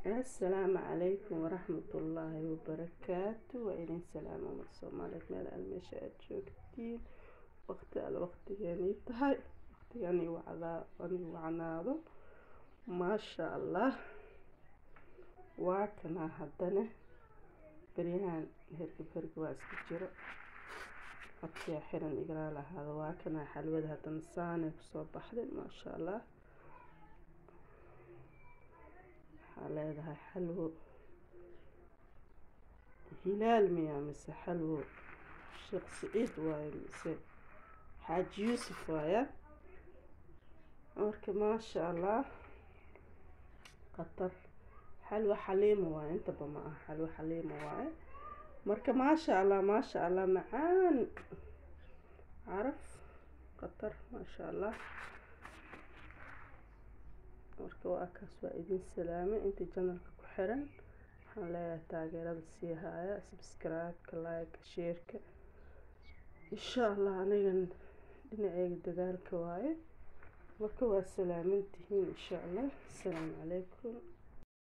Assalaamu calaykum waraxmatullaahi wabarakaatu. Waa idin salaama ummadda Soomaaliyeed meel al meesha aad joogtiin, waqti al waqtigeenii tahay, waqtigani wacdaa ani wacnaado. Maasha Allah, waa kana haddana beryahan hergeb hergeb waa iska jiro, codkiyaa xiran, igala lahaada. Waa kana xalwada haddana saanay kusoo baxday, maasha Allah. Waxaa leedahay xalwo Hilaal miyaa mise xalwo Sheekh Siciid waaye mise Xaaji Yuusuf waaya? Marka maasha Allah, khatar xalwo Xaliimo waaye, intaba ma aha, xalwo Xaliimo waaye. Marka maasha Allah, maasha Allah, macaan, caraf, khatar, maasha Allah. Marka waa kaas, waa idin salaamay inta janalka ku xiran. Waxaan leeyahay taageerada sii haya, subscribe-ka, like, share-ka, insha Allah. Anigan dhinaceyga dadaalka waaye. Marka waa salaamantihiin, insha Allah. Asalaamu calaykum.